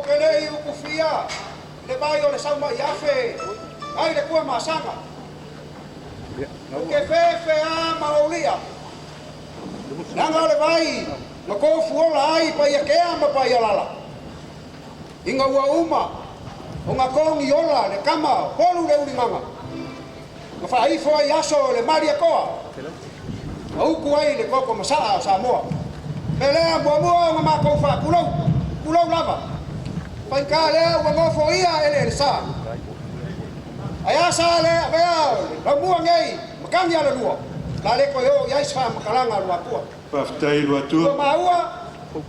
te lei ukufia le vai o le saumaiafe ai le kua masaga. O ke fefe a maulia. Nanga o le vai na kofu ola ai pa ia kea ma pa ia lala. Inga ua uma o ngā kongi ola le kama polu le ulimanga. Na whaifo ai aso le maria koa. Ma uku ai le koko masaa o Samoa. Me lea mua mua o ngā mākou wha kulou. Kulou lava. Whaika lea ua ngofo ia ele ele sa. Ai asa le avea lau mua ngei makangi ala lua. La le koe o iai sfa makalanga lua tua. Faafetai Luatua. Ua maua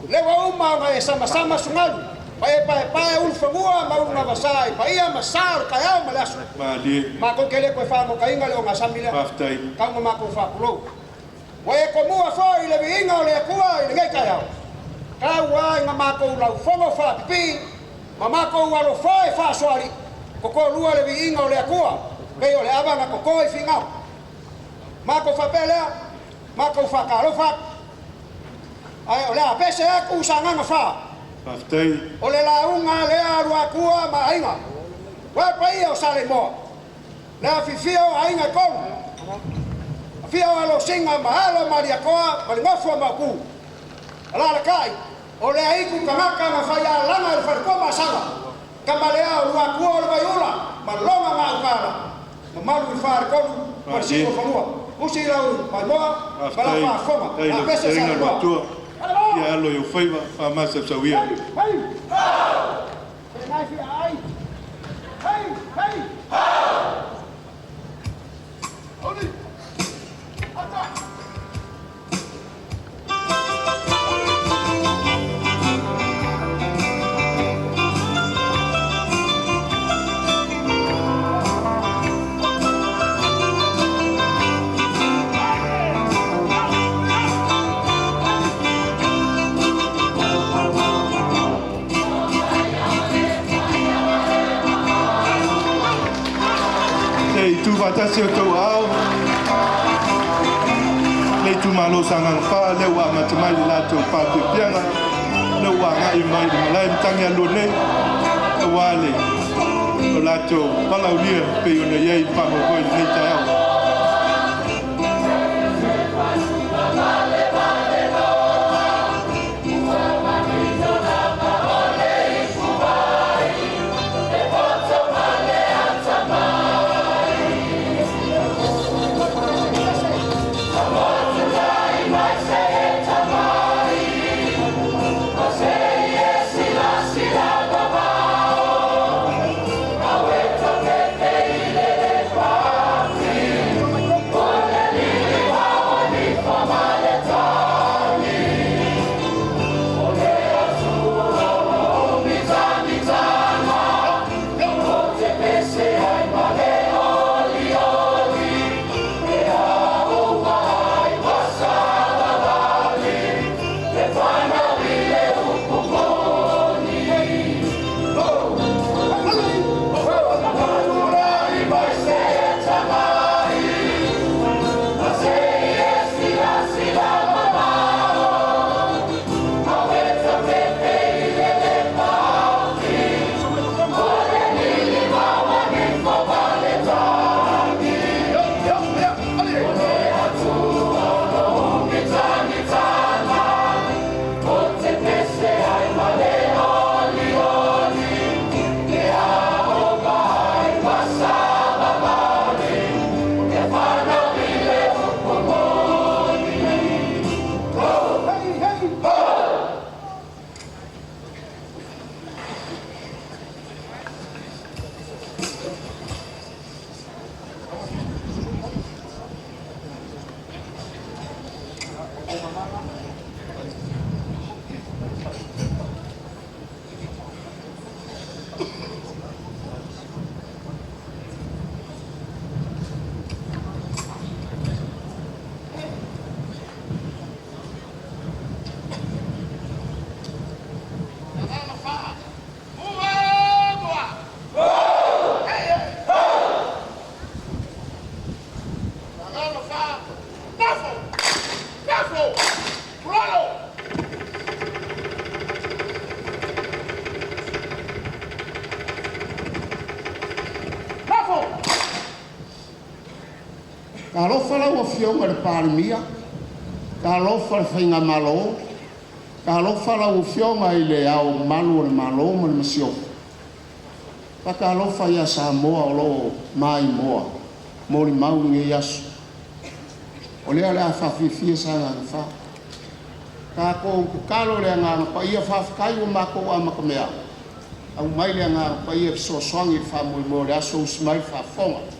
le ua uma o ngai sama sama sungalu. Pae pae pae ulu fangua ma ulu ngavasa i paia ma sa o le kaeao ma le aso. Malie. Mākou ke le koe whango ka inga le o ngā sami lea. Faafetai. Kaunga mākou whāpulou. Ua e ko mua foi le viiga o le Atua i lenei taeao. Tau ai ngā mākou laufogo whāpipi, ma mākou alofa e whaasoali. Koko lua le viiga o le Atua, pei o le ava na koko i fingao. Mākou whapea lea, mākou whakalofa. Ai o le a pese aku sagaga whā. Faafetai. O le lauga lea alu akua ma aiga. Ua paia o Saleimoa. Le afifio o aiga e tolu. Afio o Alosinga ma alo Maliakoa ma le gofo a Maopu. Alalakai, o le aiku tagata na faialaga i le faletua masaga. Tama lea o Luatua o le Vaiula ma lona gaukala. Mamalu i faletolu ma le siu o fanua. Usi lau maimoa ma lau Faafetai. faafofoga. Tai La lau pese fetalaiga Saleimoa. Luatua. Ia alo i ou faiva faamasausauia. Hei, hei! Fe fi ai! Hei, hei! Oli! Ata! Se i tufatasi o tou ao le itumalo Sagaga 4 lea ua amata mai le latou faapiapiaga lea ua agai mai le malae matagi alua nei auā le o latou palaulia pei ona iai le faamoemoe i lenei taeao. Talofa lau Afioga i le Palemia, talofa le Faigamalo, talofa lau Afioga i le Ao Mamalu o le Malo ma le Masiofo, faatalofa ia Samoa o lo o maimoa molimau i lenei aso. O lea o le a faafiafia Sagaga 4. Tatou tatalo i le Agaga Paia, faafetai ua matou amatamea, aumai le Agaga Paia e fesoasoani i le faamoemoe o le aso, usi mai le faafofoga.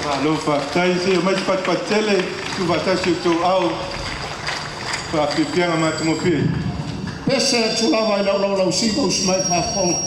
Malo faafetai. Se i omai se patupatu tele tuufaatasi o outou aao faafiafiaga matagofie. Pese atu lava i lau laulausiva, usi mai le faafofoga.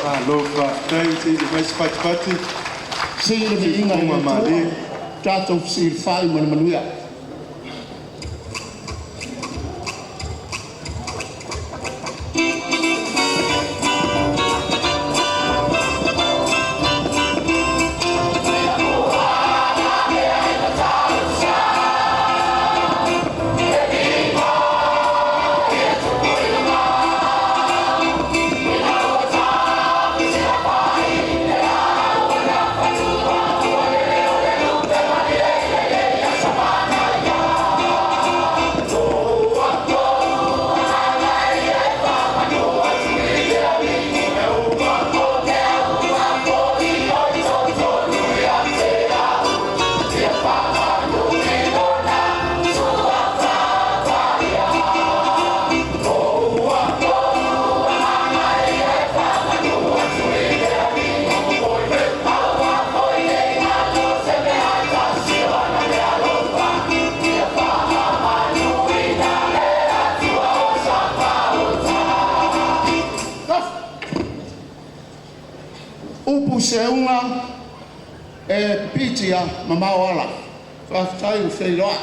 Malo faafetai. Se i omai se patupatu. Sii le viiga i le Siufofoga Atua, malie. Tatou fesilafai ma le manuia. Upu seuga e pipitia mamao ala. Faafetai ua feiloai.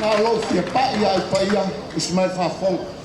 Na o lou fia pa'i ai paia Ismail Faafofoga.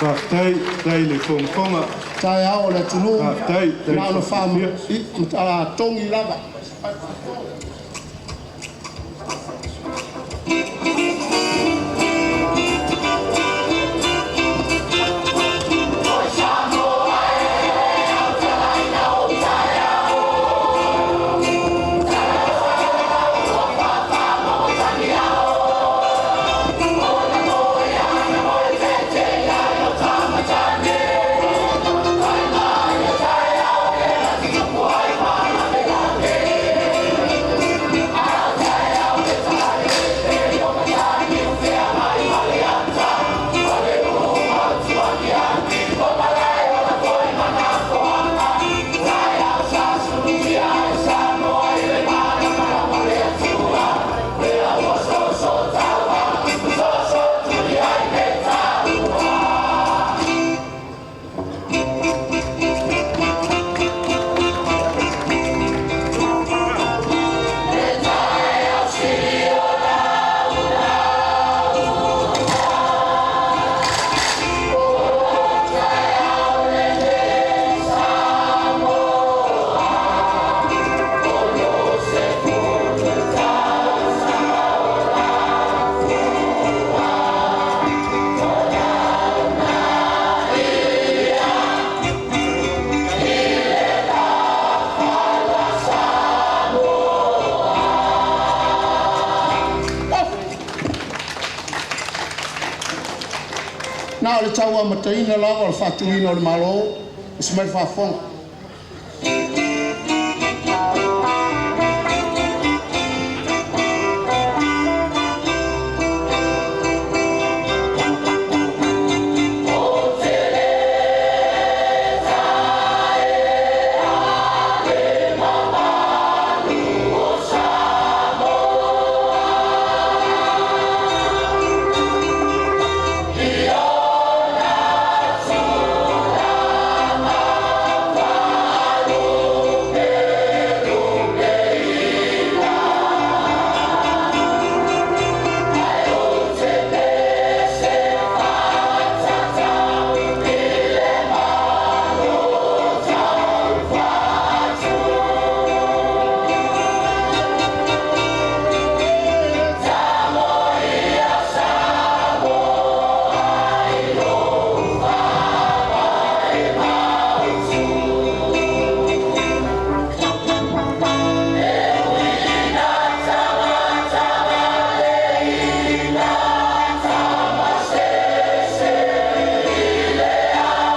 Faafetai, faafetai le fogafoga. Taeao o le atunuu Faafetai, na ona faafetai. Faatogi lava. le tauamataina lava o le faatuina o le Malo, usi mai le faafofoga.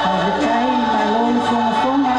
Faafetai malo le fogafoga.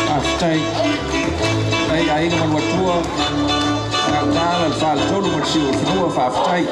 Faafetai ai aiga ma Luatua, gautala le faletolu ma le siu o le fanua, faafetai.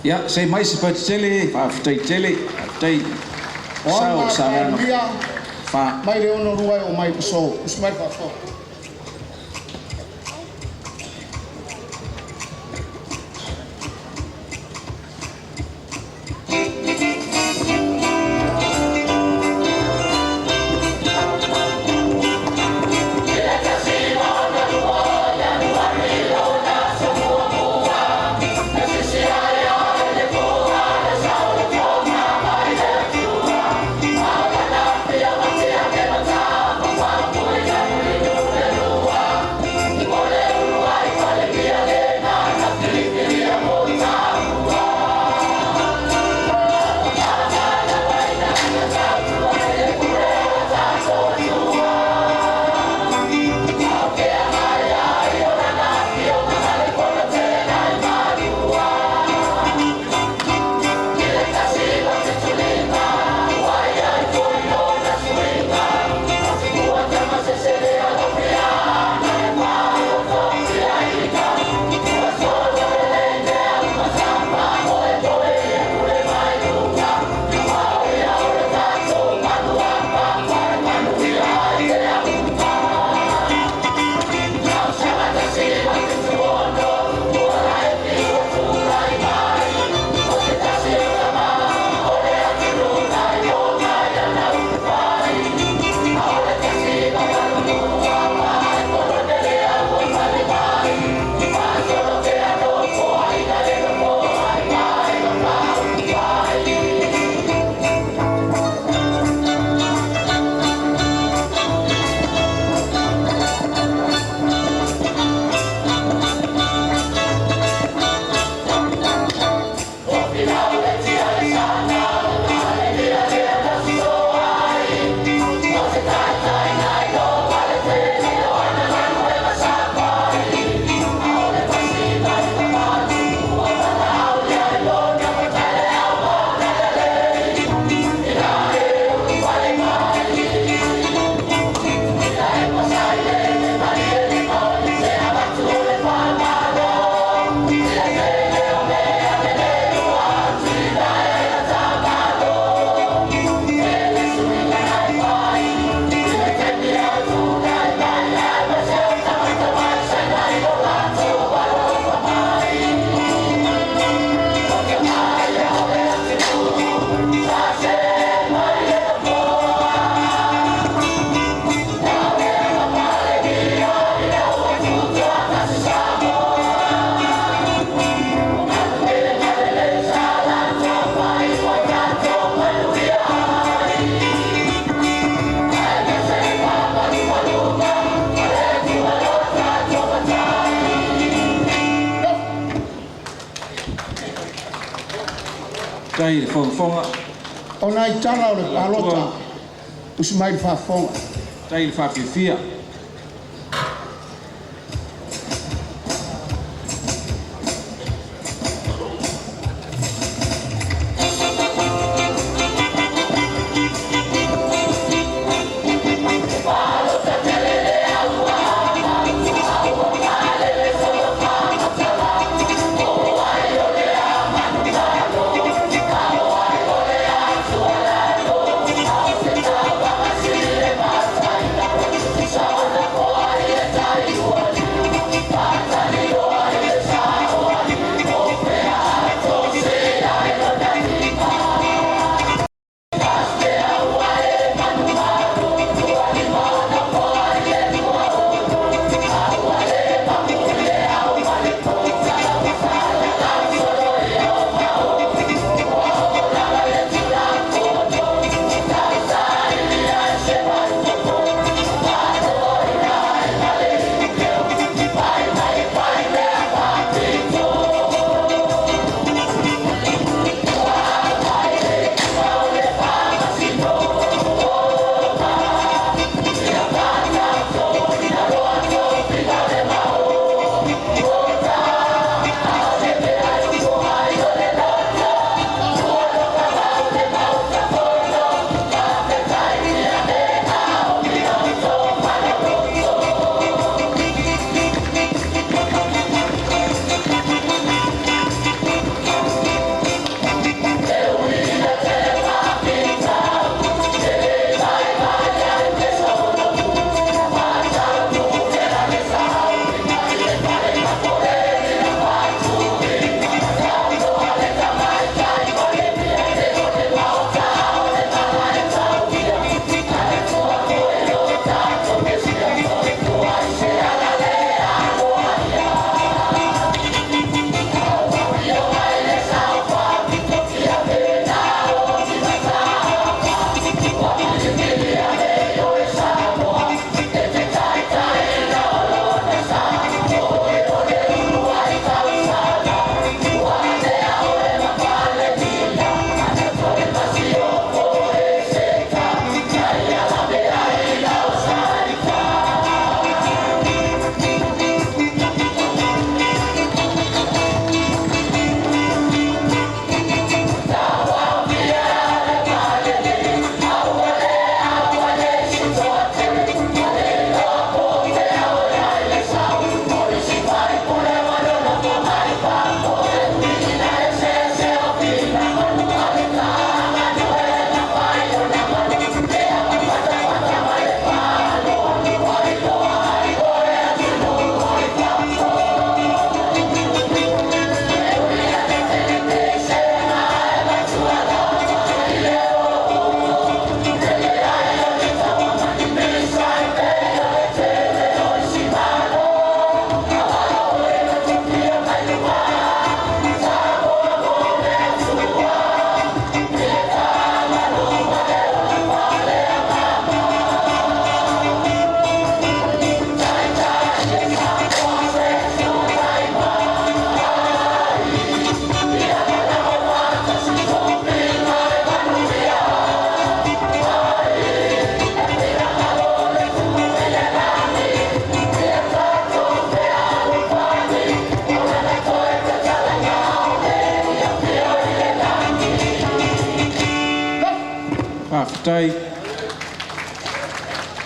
Ia, se mai se patitele, faafetai tele, faafetai. O Sao ana Sagaga Palemia fa. Mai le 62 e o mai le aso. Usi mai le faafofoga. Ia Faafetai i le fogafoga. O nai tala o le palota usi mai le faafofoga. Faafetai i le faafiafia. Faafetai.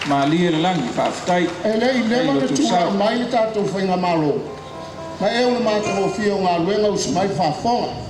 Malie le lagi, faafetai. E le i leva na tula'i mai le tatou faigamālō, ma e o le matagofie o galuega usi mai le faafofoga.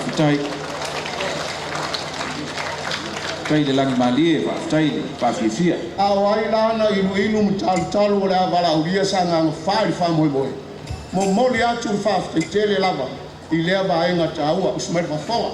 Faafetai. Faafetai le lagimalie, faafetai le faafiafia. A o ai la na iluilu ma talutalu o le a valaaulia sa agaga fa i le faamoemoe. Momoli atu le faafetai tele lava i lea vaega taua. Usu mai le faafofoga.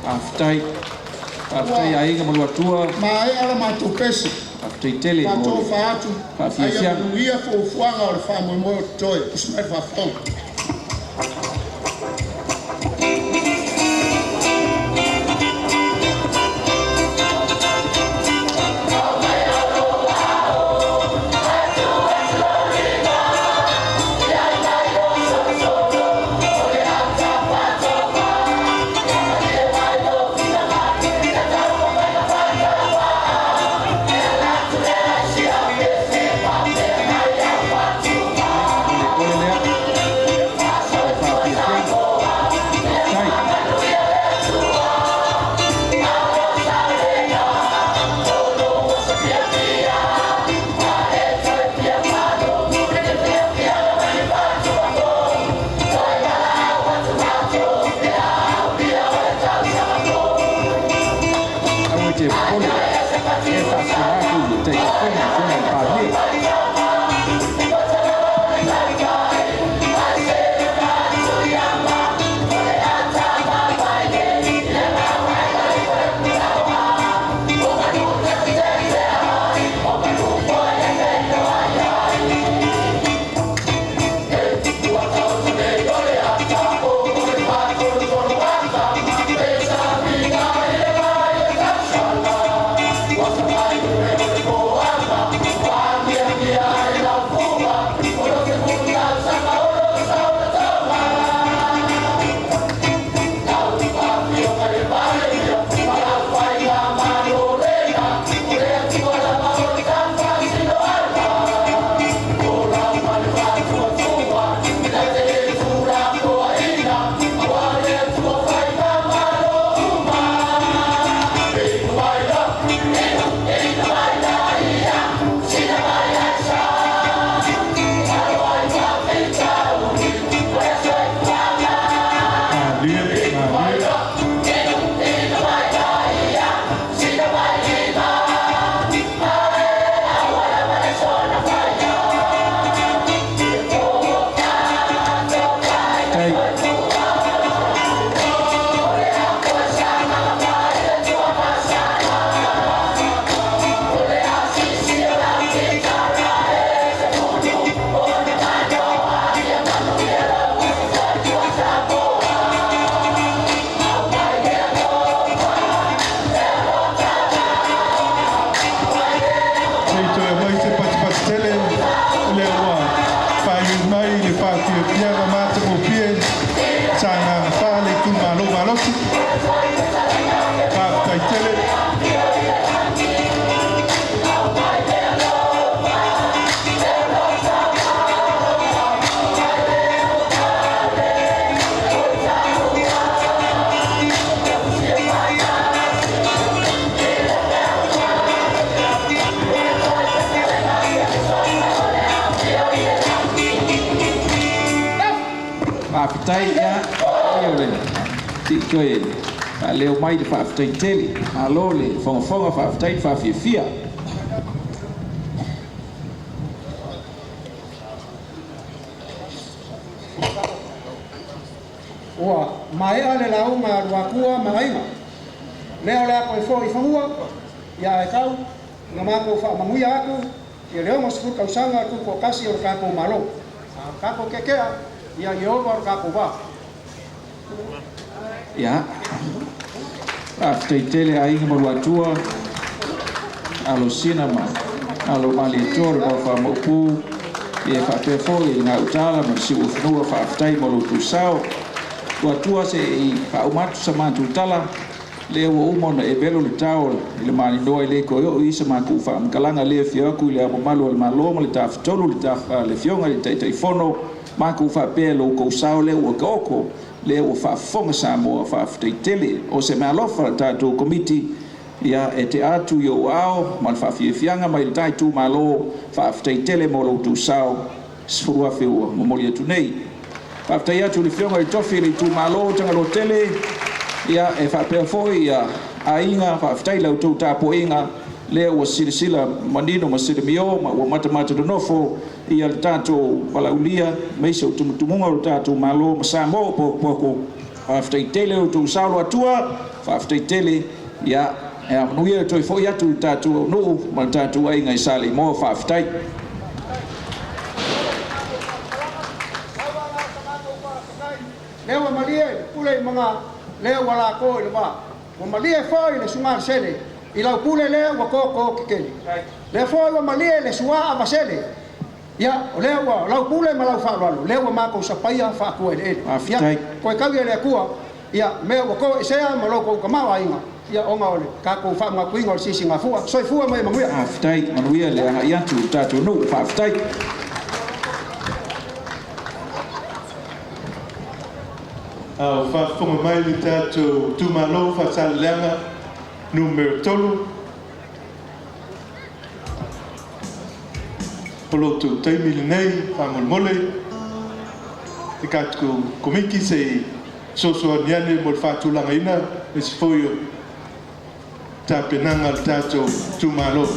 Faafetai. Faafetai aiga ma luatua. Maea la matou pese. Faafetai tele mo le Faatofa atu. faafiafiaga. Aia manuia fuafuaga o le faamoemoe o totoe. Usu mai le faafofoga. Ole lea. Faafiafiaga. Faafetai. Aua e te popole. E faafofoga atu i le Taitaifono, le Afioga i le Palemia. Malie, malie. Faafetai. Sei toe mai se patipati tele le ua faaiu mai le faafiafiaga matagofie sa agaga fa le itumalo malosi. Faafetai tele. Faafetai ia ia o le ti'itoe faaleo mai le faafetai tele. Malo le fogafoga, faafetai le faafiafia. Ua maea le lauga a Luatua ma Aiga. Lea o le a toe fo'i i fanua, ia ae tau ina matou faamanuia atu i le 60 tausaga tutoatasi o le tatou Malo. A o tatou keakea, ia Ieova lo tatou va. Ia, faafetai tele aiga ma Luatua, alo Sina ma alo Malietoa le Mafaamaupū, ia faapea foi i le Gautala ma le Siuofanua, faafetai mo lo outou sao. Luatua se i faauma atu sa matou tala, lea ua uma ona e velo le tao i le maninoa i le toe oo i sa matou faamatalaga lea afio atu i le Ao Mamalu o le Malo ma le Tafatolu le Afioga i le Taitaifono, matou faapea lo outou sao lea ua taoto, lea ua faafofoga Samoa, faafetai tele. O se meaalofa a le tatou Komiti, ia e te atu i ou ao ma le faafiafiaga mai le ta itumalo, faafetai tele mo lo outou sao, 10,000 ua momoli atu nei. Faafetai atu i le Afioga i le Tofi i le itumalo Tagaloa tele, ia e faapea foi ia aiga, faafetai la outou tapuaiga, lea ua silasila manino ma silamio ma ua matamata nonofo ia le tatou valaaulia aemaise o tumutumuga o le tatou Malo ma Samoa potopoto. Faafetai tele o outou sao Luatua, faafetai tele, ia e amanuia toe foi atu i le tatou nuu ma le tatou aiga i Saleimoa, faafetai. Lea ua malie le pule i maga, lea ua lako i le vā. Ua malie foi le sugalesele i lau pule lea ua tōtō tetele. Lea foi ua malie le suā avasele, ia o lea ua lau pule ma lau faaaloalo, lea ua matou sapaia faatua eleele. Ia, toe tau ia le Atua, ia mea ua toesea ma lo tou tamaoaiga, ia ona o le tatou faamanatuina o le Sisigafua. Soifua ma ia manuia. Faafetai, manuia le agai atu i le tatou nuu, faafetai. A o faafofoga mai le tatou itumalo Faasaleleaga numera 3, o lo outou taimi lenei faamolemole le tatou Komiti se i fesoasoani ane mo le faatulagaina aemaise foi o tapenaga a le tatou itumalo.